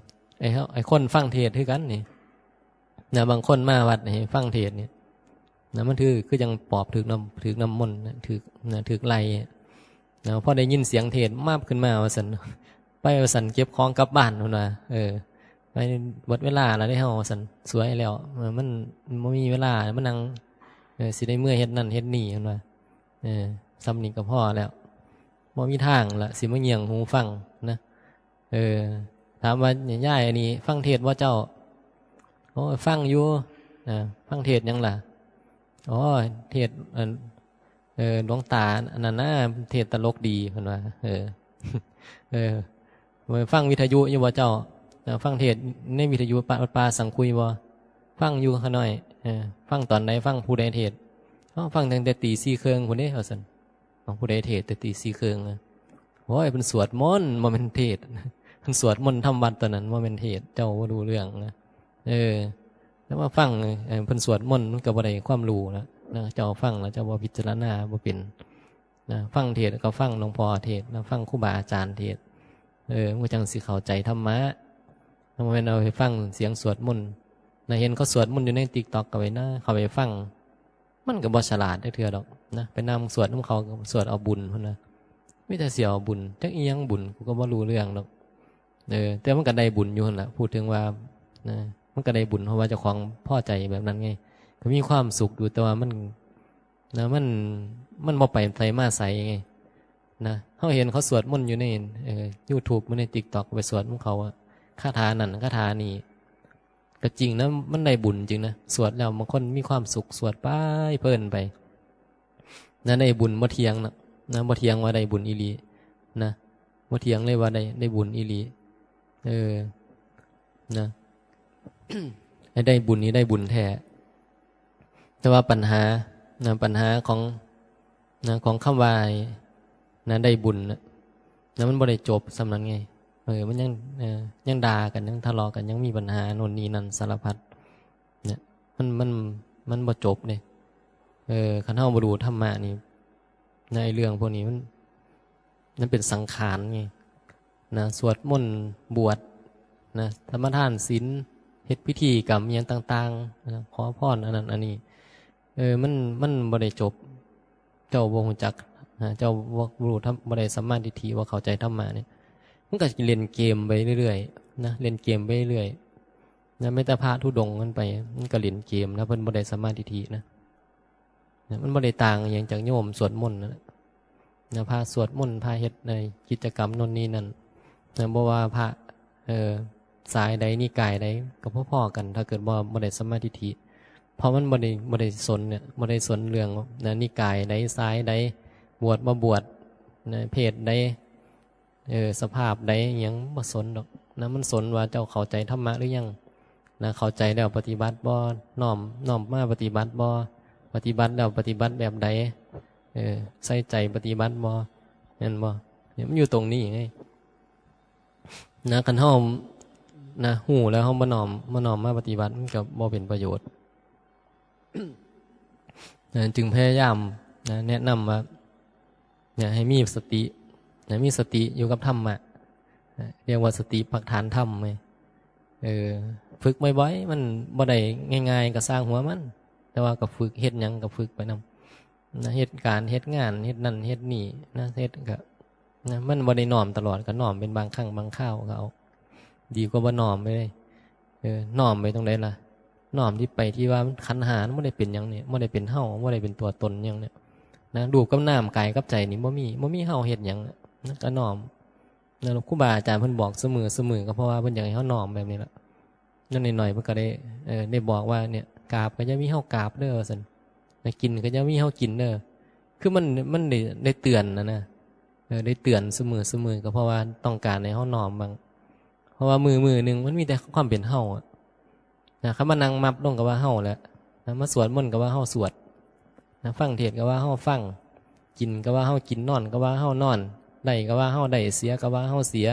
ไอ้เฮา ไอ้คนฟังเทศน์คือกันนี่ นะ บางคนมาวัดนี่ฟังเทศน์นี่ นะ มันถืก คือจั่งปอบถืกน้ำ ถืกน้ำมนต์นะ ถืก นะ ถืกไล่ นะ พอได้ยินเสียงเทศน์ มาบขึ้นมาว่าซั่น ไปว่าซั่น เก็บของกลับบ้าน เพิ่นว่า เออ ไป เบิดเวลาแล้วเด้เฮา ว่าซั่น สวยแล้ว เออ มัน มันบ่มีเวลามานั่ง เออ สิได้เมือเฮ็ดนั่นเฮ็ดนี่ เพิ่นว่า เออ ส่ำนี้ก็พอแล้ว บ่มีทางละ สิมาเงี่ยงหูฟังนะ เออ ถามว่า ยายอันนี้ฟังเทศน์บ่เจ้า โอ้ย ฟังอยู่ อ่า ฟังเทศน์หยังล่ะ อ๋อ เทศน์ อัน เออ หลวงตาอันนั้นนะ เทศน์ตลกดี เพิ่นว่า เออ เออ ฟังวิทยุอยู่บ่เจ้า เออ ฟังเทศน์ในวิทยุ ป่า ป่าสังคุยบ่ ฟังอยู่ข้าน้อย เออ ฟังตอนใด ฟังผู้ใดเทศน์ อ๋อ ฟังตั้งแต่ตีสี่ครึ่งพุ้นเด้ ว่าซั่น เอา ผู้ใดเทศน์แต่ตีสี่ครึ่งนะ โอ้ย เพิ่นสวดมนต์ บ่แม่นเทศน์ เพิ่นสวดมนต์ทำวัดตอนนั้น บ่แม่นเทศน์ เจ้าบ่รู้เรื่องนะ เออ แต่ว่าฟัง เอ่อ เพิ่นสวดมนต์มันก็บ่ได้ความรู้แล้วนะ เจ้าฟังแล้วเจ้าบ่พิจารณาบ่เป็นนะ ฟังเทศน์ก็ฟังหลวงพ่อเทศน์นะ ฟังครูบาอาจารย์เทศน์ เออ มันก็จั่งสิเข้าใจธรรมะ บ่แม่นเอาไปฟังเสียงสวดมนต์นะ เห็นเขาสวดมนต์อยู่ใน TikTok ก็ไปนะ เข้าไปฟัง มันก็บ่ฉลาดจักเทื่อดอกนะ ไปนั่งสวดนำเขา สวดเอาบุญพุ้นนะ มีแต่สิเอาบุญ จักอิหยังบุญ กูก็บ่รู้เรื่องดอก เออ แต่มันก็ได้บุญอยู่หั่นล่ะ พูดถึงว่านะ มันก็ได้บุญ เพราะว่าเจ้าของพอใจแบบนั้นไง ก็มีความสุขอยู่ แต่ว่ามันนะ มัน มันบ่ไปไสมาไสไงนะ เฮาเห็นเขาสวดมนต์อยู่ใน เอ่อ YouTube หรือใน TikTok ไปสวดของเขาอะ คาถานั่นคาถานี่ ก็จริงนะ มันได้บุญจริงนะ สวดแล้วบางคนมีความสุข สวดไปเพลินไปนะ ได้บุญบ่เถียงนะ นะ บ่เถียงว่าได้บุญอีหลีนะ บ่เถียงเลยว่าได้ ได้บุญอีหลี เออ นะ ให้ได้บุญนี่ได้บุญแท้ แต่ว่าปัญหานะ ปัญหาของนะ ของคำว่านะ ได้บุญนะ นะ มันบ่ได้จบส่ำนั้นไง เออ มันยัง เออ ยังด่ากัน ยังทะเลาะกัน ยังมีปัญหาโน่นนี่นั่นสารพัดเนี่ย มัน มัน มันบ่จบเด้ เออ คันเฮาบ่รู้ธรรมะนี่นะ ไอ้เรื่องพวกนี้มัน มันเป็นสังขารไงนะ สวดมนต์ บวชนะ สมาทานศีล เฮ็ดพิธีกรรมอิหยังต่างๆนะ ขอพรอันนั้นอันนี้ เออ มัน มันบ่ได้จบ เจ้าบ่รู้จักนะ เจ้าบ่รู้ธรรม บ่ได้สัมมาทิฏฐิ บ่เข้าใจธรรมะเนี่ย มันก็เล่นเกมไปเรื่อยๆนะ เล่นเกมไปเรื่อยนะ แม้แต่พระธุดงค์มันไป มันก็เล่นเกมนะ เพิ่นบ่ได้สัมมาทิฏฐินะ นะ มันบ่ได้ต่างอิหยังจากโยมสวดมนต์นั่นแหละนะ พระสวดมนต์ พระเฮ็ดในกิจกรรมโน่นนี่นั่นนะ บ่ว่าพระ เอ่อ สายใดนิกายใดก็พอๆกัน ถ้าเกิดบ่ บ่ได้สัมมาทิฏฐิ เพราะมันบ่ได้ บ่ได้สนเนี่ย บ่ได้สนเรื่องนะ นิกายใด สายใด บวชบ่บวชนะ เพศใด เออ สภาพใดอิหยังบ่สนดอกนะ มันสนว่าเจ้าเข้าใจธรรมะหรือยังนะ เข้าใจแล้วปฏิบัติบ่ น้อม น้อมมาปฏิบัติบ่ ปฏิบัติแล้วปฏิบัติแบบใด เออ ใส่ใจปฏิบัติบ่ แม่นบ่ เนี่ย มันอยู่ตรงนี้ไงนะ คันเฮานะ ฮู้แล้วเฮาบ่น้อม บ่น้อมมาปฏิบัติ มันก็บ่เป็นประโยชน์นะ จึงพยายามนะ แนะนำว่า เนี่ย ให้มีสตินะ มีสติอยู่กับธรรมะนะ เรียกว่าสติปัฏฐานธรรมไง เออ ฝึกบ่อยๆ มันบ่ได้ง่ายๆ ก็ซ่างหัวมัน แต่ว่าก็ฝึก เฮ็ดหยังก็ฝึกไปนำนะ เฮ็ดการ เฮ็ดงาน เฮ็ดนั่น เฮ็ดนี่นะ เฮ็ดก็นะ มันบ่ได้น้อมตลอด ก็น้อมเป็นบางครั้งบางคราวก็เอา ดีกว่าบ่น้อมไปเลย เออ น้อมไปตรงใดล่ะ น้อมที่ไปที่ว่ามันขันธ์ห้ามันบ่ได้เป็นหยังเนี่ย บ่ได้เป็นเฮา บ่ได้เป็นตัวตนหยังเนี่ยนะ รูปกับนาม กายกับใจนี่บ่มี บ่มีเฮาเฮ็ดหยังนะ นะ ก็น้อมนะ ครูบาอาจารย์เพิ่นบอกเสมอ เสมอ ก็เพราะว่าเพิ่นอยากให้เฮาน้อมแบบนี้ล่ะ นั่นหน่อยๆ เพิ่นก็ได้ เออ ได้บอกว่าเนี่ย กราบก็อย่ามีเฮากราบเด้อ ว่าซั่นนะ กินก็อย่ามีเฮากินเด้อ คือมัน มันได้ ได้เตือนนะนะ เออ ได้เตือนเสมอ เสมอ ก็เพราะว่าต้องการให้เฮาน้อมบ้าง เพราะว่ามื้อ มื้อหนึ่งมันมีแต่ความเป็นเฮาอะนะ คันมานั่งมับลงก็ว่าเฮาแหละนะ มาสวดมนต์ก็ว่าเฮาสวดนะ ฟังเทศน์ก็ว่าเฮาฟัง กินก็ว่าเฮากิน นอนก็ว่าเฮานอน ได้ก็ว่าเฮาได้ เสียก็ว่าเฮาเสีย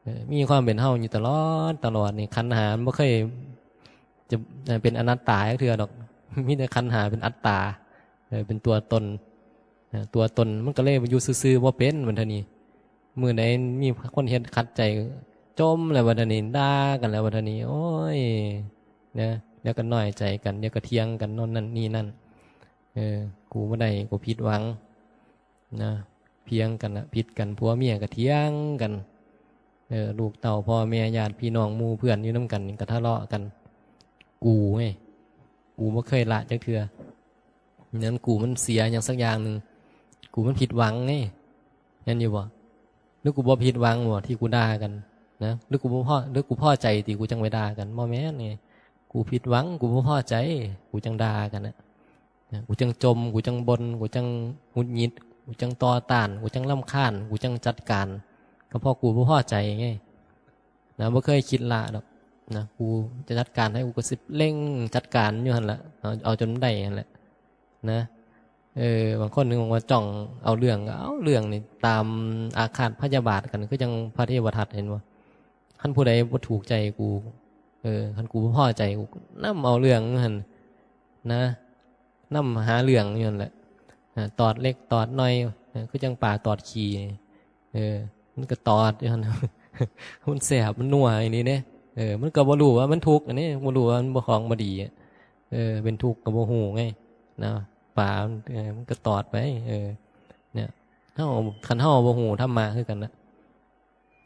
เออ มีความเป็นเฮาอยู่ตลอด ตลอดนี่ ขันธ์ห้ามันบ่เคยจะ เอ่อ เป็นอนัตตาจักเทื่อดอก มีแต่ขันธ์ห้าเป็นอัตตา เออ เป็นตัวตน เออ ตัวตนมันก็เลยอยู่ซื่อๆ บ่เป็น บัดเทื่อนี้ มื้อใดมีคนเฮ็ดขัดใจ จมแล้วบัดเทื่อนี้ ด่ากันแล้วบัดเทื่อนี้ โอ้ย นะ เดี๋ยวก็น้อยใจกัน เดี๋ยวก็เถียงกัน โน่นนั่นนี่นั่น เออ กูบ่ได้ กูผิดหวัง นะ เถียงกันละ ผิดกัน ผัวเมียก็เถียงกัน เออ ลูกเต้า พ่อแม่ ญาติพี่น้อง หมู่เพื่อนอยู่นำกันนี่ก็ทะเลาะกัน กูไง กูบ่เคยละจักเทื่อ นั้นกูมันเสียหยังสักอย่างหนึ่ง กูมันผิดหวังไง แม่นอยู่บ่ หรือกูบ่ผิดหวังบ่ที่กูด่ากันนะ หรือกูบ่พอ หรือกูพอใจที่กูจั่งไปด่ากัน บ่แม่นไง กูผิดหวัง กูบ่พอใจ กูจั่งด่ากันนะ นะ กูจั่งจม กูจั่งบ่น กูจั่งหงุดหงิด กูจั่งต่อต้าน กูจั่งรำคาญ กูจั่งจัดการ ก็เพราะกูบ่พอใจไง นะ บ่เคยคิดละดอกนะ กูจะจัดการให้ กูก็สิเร่งจัดการอยู่หั่นละ เอา เอาจนได้หั่นแหละนะ เออ บางคนนึกว่าจ้องเอาเรื่อง ก็เอาเรื่องนี่ ตามอาฆาตพยาบาทกัน คือจั่งพระเทวทัต เห็นบ่ คันผู้ใดบ่ถูกใจกู เออ คันกูบ่พอใจ กูนำเอาเรื่องหั่นนะ นำหาเรื่องอยู่หั่นแหละ อ่า ตอดเล็กตอดน้อย เออ คือจั่งปลาตอดขี้ เออ มันก็ตอดอยู่หั่น มันแซ่บ มันนัวอีหลีเด้ เออ มันก็บ่รู้ว่ามันทุกข์ อันนี้ บ่รู้ว่ามันบ่ ของบ่ดีอะ เออ เป็นทุกข์ก็บ่ฮู้ไง นะ ปลามัน เออ มันก็ตอดไป เออ เนี่ย เฮา คันเฮาบ่ฮู้ธรรมะคือกันนะ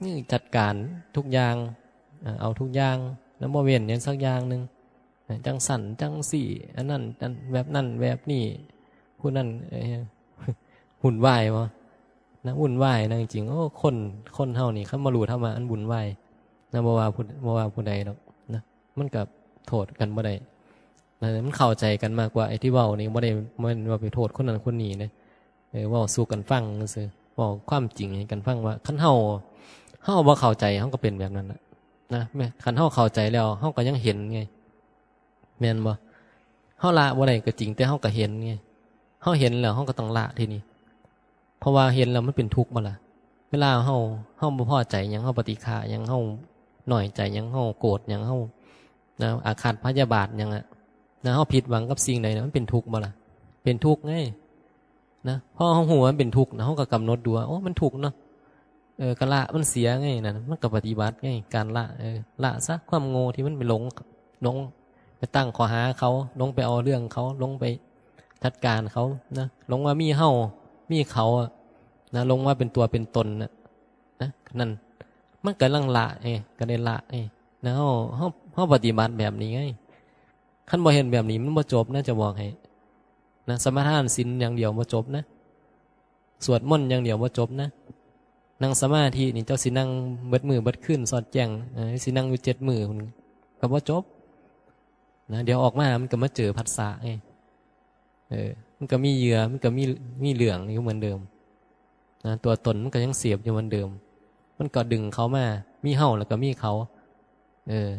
นี่จัดการทุกอย่าง เอ่อ เอาทุกอย่าง แล้วบ่เว้นหยังสักอย่างหนึ่ง เอ่อ จั่งซั้นจั่งซี้ อันนั้น อัน แบบนั้นแบบนี้ ผู้นั้น เอ่อ วุ่นวายบ่ นะ วุ่นวายนะ จริงๆ โอ้ คน คนเฮานี่ คันบ่รู้ธรรมะ มันวุ่นวายนะ บ่ว่าผู้ บ่ว่าผู้ใดดอกนะ มันก็โทษกันบ่ได้นะ มันเข้าใจกันมากกว่า ไอ้ที่เว้านี่บ่ได้ บ่แม่นว่าไปโทษคนนั้นคนนี้นะ เออ เว้าสู่กันฟังซื่อๆ เว้าความจริงให้กันฟังว่า คันเฮา เฮาบ่เข้าใจ เฮาก็เป็นแบบนั้นน่ะ นะ แม่น คันเฮาเข้าใจแล้ว เฮาก็ยังเห็นไง แม่นบ่ เฮาละบ่ได้ก็จริง แต่เฮาก็เห็นไง เฮาเห็นแล้ว เฮาก็ต้องละทีนี้ เพราะว่าเห็นแล้วมันเป็นทุกข์บ่ล่ะ เวลาเฮา เฮาบ่พอใจหยัง เฮาปฏิฆะหยัง เฮาน้อยใจหยัง เฮาโกรธหยัง เฮา นะ อาฆาตพยาบาทหยังอะ นะ เฮาผิดหวังกับสิ่งใดนะ มันเป็นทุกข์บ่ล่ะ เป็นทุกข์ไง นะ พอเฮาฮู้ว่ามันเป็นทุกข์นะ เฮาก็กำหนดดูว่า โอ้ มันทุกข์เนาะ เออ ก็ละมันเสียไง นั่น มันก็ปฏิบัติไง การละ เออ ละซะความโง่ที่มันไปหลง หลงไปตั้งข้อหาเขา หลงไปเอาเรื่องเขา หลงไปจัดการเขานะ หลงว่ามีเฮา มีเขาอะนะ หลงว่าเป็นตัวเป็นตนน่ะ นะ นั่น มันกำลังละไง ก็ได้ละไง นะ เฮา เฮา เฮาปฏิบัติแบบนี้ไง คันบ่เฮ็ดแบบนี้ มันบ่จบนะ จะบอกให้ นะ สมาทานศีลอย่างเดียวบ่จบนะ สวดมนต์อย่างเดียวบ่จบนะ นั่งสมาธินี่ เจ้าสินั่งเบิดมื้อเบิดคืนสอดแจ้ง เออ สินั่งอยู่เจ็ดมื้อพุ้น ก็บ่จบนะ เดี๋ยวออกมามันก็มาเจอผัสสะไง เออ มันก็มีเหยื่อ มันก็มี มีเรื่องอยู่เหมือนเดิมนะ ตัวตนมันก็ยังเสพอยู่เหมือนเดิม มันก็ดึงเขามา มีเฮาแล้วก็มีเขา เออ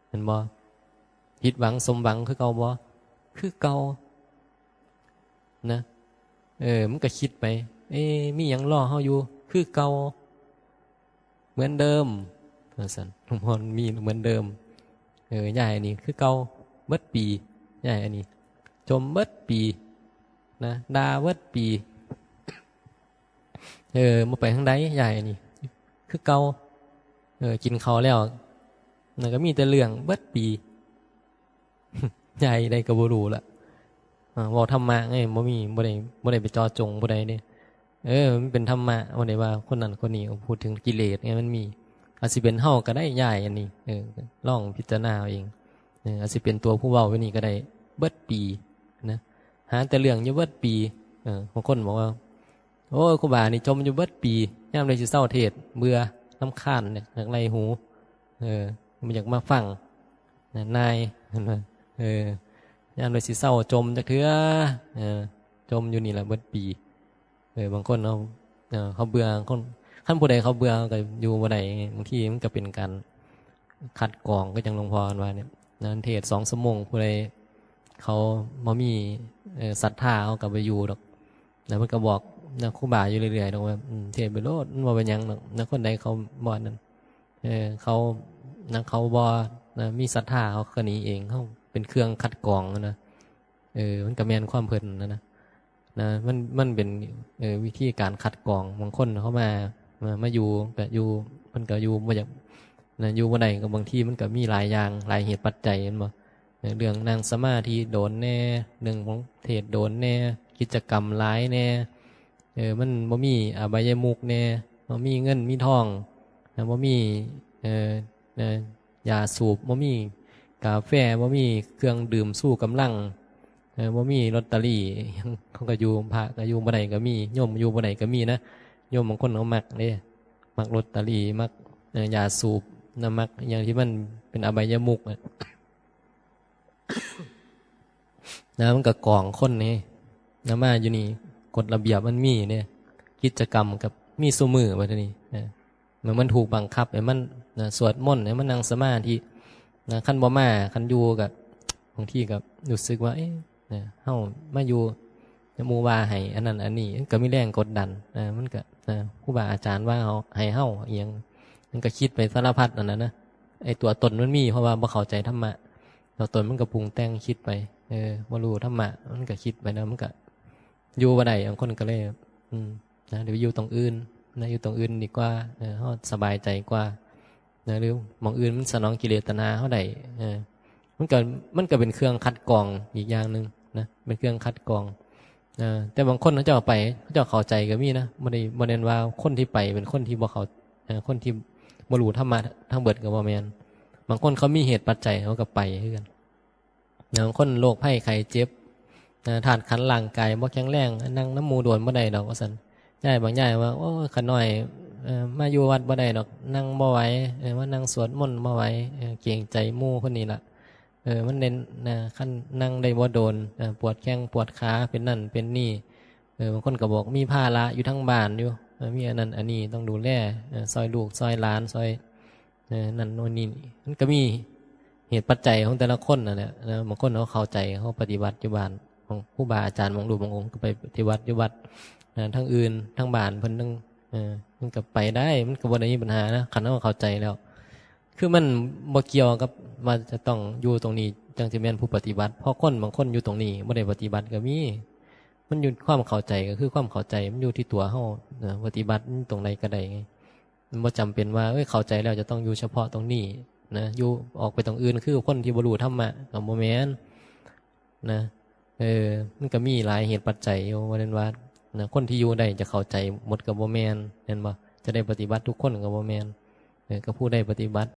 เห็นบ่ ผิดหวังสมหวังคือเก่าบ่ คือเก่านะ เออ มันก็คิดไป เอ๊ะ มีหยังรอเฮาอยู่ คือเก่า เหมือนเดิม ว่าซั่น หลวงพ่อมีเหมือนเดิม เออ ยายอันนี้คือเก่า เบิดปี ยายอันนี้ จมเบิดปี นะ ด่าเบิดปี เออ บ่ไปทางใด ยายอันนี้ คือเก่า เออ กินข้าวแล้ว นั่นก็มีแต่เรื่องเบิดปี ยายได้ก็บ่รู้ละ อ่า เว้าธรรมะไง บ่มี บ่ได้ บ่ได้ไปเจาะจงผู้ใดเด้ เออ มันเป็นธรรมะ บ่ได้ว่าคนนั้นคนนี้ พูดถึงกิเลสไง มันมี อาจสิเป็นเฮาก็ได้ ยายอันนี้ เออ ลองพิจารณาเอาเอง เออ อาจสิเป็นตัวผู้เว้าอยู่นี่ก็ได้ เบิดปี นะ หาแต่เรื่องอยู่เบิดปี เออ บางคนบอกว่า โอ้ย ครูบานี่จมอยู่เบิดปี ยามใดสิเซาเทศน์ เบื่อ รำคาญ เนี่ย อยากไล่หู เออ บ่อยากมาฟัง นะ นาย เห็นบ่ เออ ยามใดสิเซาจมจักเทื่อ เออ จมอยู่นี่ล่ะเบิดปี เออ บางคนเขา เออ เขาเบื่อ คน คันผู้ใดเขาเบื่อ เขาก็อยู่บ่ได้ไง บางทีมันก็เป็นการคัดกรอง คือจั่งหลวงพ่อเพิ่นว่าเนี่ย นะ เทศน์สองชั่วโมง ผู้ใดเขาบ่มี เอ่อ ศรัทธา เขาก็บ่อยู่ดอก แล้วเพิ่นก็บอกนะ ครูบาอยู่เรื่อยๆดอกว่า อืม เทศน์ไปโลด มันบ่เป็นหยังดอก นะ คนใดเขาบ่นั่น เออ เขา นะ เขาบ่ นะ มีศรัทธา เขาก็หนีเอง เขาเป็นเครื่องคัดกรองนะ เออ มันก็แม่นความเพิ่นนะนะ นะ มัน มันเป็น เอ่อ วิธีการคัดกรอง บางคนเขามา มา มาอยู่ ก็อยู่ เพิ่นก็อยู่บ่อยาก นะ อยู่บ่ได้ ก็บางทีมันก็มีหลายอย่าง หลายเหตุปัจจัย แม่นบ่ เออ เรื่องนั่งสมาธิโดนแน่ เรื่องของเทศน์โดนแน่ กิจกรรมหลายแน่ เออ มันบ่มีอบายมุขแน่ บ่มีเงินมีทอง นะ บ่มี เอ่อ นะ ยาสูบ บ่มีกาแฟ บ่มีเครื่องดื่มชูกำลัง เออ บ่มีลอตเตอรี่ เขาก็อยู่ พระก็อยู่บ่ได้ก็มี โยมอยู่บ่ได้ก็มีนะ โยมบางคนเขามักเด้ มักลอตเตอรี่ มัก เอ่อ ยาสูบนะ มักอหย่างที่มันเป็นอบายมุขอะ นะ มันก็กรองคนนี่นะ มาอยู่นี่ กฎระเบียบมันมีเนี่ย กิจกรรมก็มีซุมื้อ บัดนี้นะ มัน มันถูกบังคับให้มัน นะ สวดมนต์ ให้มันนั่งสมาธิ นะ คันบ่มา คันอยู่ก็ บางทีก็รู้สึกว่า เอ๊ะ นะ เฮามาอยู่ หมู่ว่าให้อันนั้นอันนี้ มันก็มีแรงกดดัน นะ มันก็ นะ ครูบาอาจารย์ว่าเฮา ให้เฮาอิหยัง มันก็คิดไปสารพัดนั่นน่ะนะ ไอ้ตัวตนมันมี เพราะว่าบ่เข้าใจธรรมะ ตัวตนมันก็ปรุงแต่งคิดไป เออ บ่รู้ธรรมะ มันก็คิดไปแล้ว มันก็อยู่บ่ได้ บางคนก็เลย อืม นะ เดี๋ยวอยู่ตรงอื่น นะ อยู่ตรงอื่นดีกว่า เออ เฮาสบายใจกว่า นะ หรือหม่องอื่นมันสนองกิเลสตัณหาเฮาได้ เออ มันก็ มันก็เป็นเครื่องคัดกรองอีกอย่างหนึ่งนะ เป็นเครื่องคัดกรอง เออ แต่บางคนเขาเจ้าไป เขาเจ้าเข้าใจก็มีนะ บ่ได้ บ่แม่นว่าคนที่ไปเป็นคนที่บ่เข้า เออ คนที่บ่รู้ธรรมะทั้งเบิดก็บ่แม่น บางคนเขามีเหตุปัจจัยเขาก็ไปคือกัน บางคนโรคภัยไข้เจ็บ เอ่อ ธาตุขันธ์ร่างกายบ่แข็งแรง นั่งนำหมู่โดนบ่ได้ดอก ว่าซั่น ยายบางยายว่า โอ้ย ข้าน้อย เอ่อ มาอยู่วัดบ่ได้ดอก นั่งบ่ไหว เอ่อ มานั่งสวดมนต์บ่ไหว เอ่อ เกรงใจหมู่คนนี้ล่ะ เออ มันเน้นนะ คันนั่งได้บ่โดน เอ่อ ปวดแข้งปวดขา เป็นนั่นเป็นนี่ เออ บางคนก็บอกมีภาระอยู่ทั้งบ้านอยู่ เออ มีอันนั้นอันนี้ต้องดูแล เออ ซอยลูกซอยหลาน ซอย เออ นั่นโน่นนี่ มันก็มีเหตุปัจจัยของแต่ละคนนั่นแหละนะ บางคนเขาเข้าใจ เขาปฏิบัติอยู่บ้าน ของครูบาอาจารย์บางรูปบางองค์ก็ไปปฏิบัติอยู่วัดนะ ทั้งอื่น ทั้งบ้านเพิ่นทั้ง เออ มันก็ไปได้ มันก็บ่ได้มีปัญหานะ คันเฮาเข้าใจแล้ว คือมันบ่เกี่ยวกับว่าจะต้องอยู่ตรงนี้จั่งสิแม่นผู้ปฏิบัติ เพราะคนบางคนอยู่ตรงนี้บ่ได้ปฏิบัติก็มี มันอยู่ความเข้าใจ ก็คือความเข้าใจ มันอยู่ที่ตัวเฮานะ ปฏิบัติตรงใดก็ได้ไง มันบ่จำเป็นว่า เอ้ย เข้าใจแล้วจะต้องอยู่เฉพาะตรงนี้นะ อยู่ออกไปตรงอื่น คือคนที่บ่รู้ธรรมะ ก็บ่แม่นนะ เออ มันก็มีหลายเหตุปัจจัยอยู่ ว่านั้นว่านะ คนที่อยู่ได้จะเข้าใจหมดก็บ่แม่น แม่นบ่ จะได้ปฏิบัติทุกคนก็บ่แม่น เออ ก็ผู้ได้ปฏิบัติ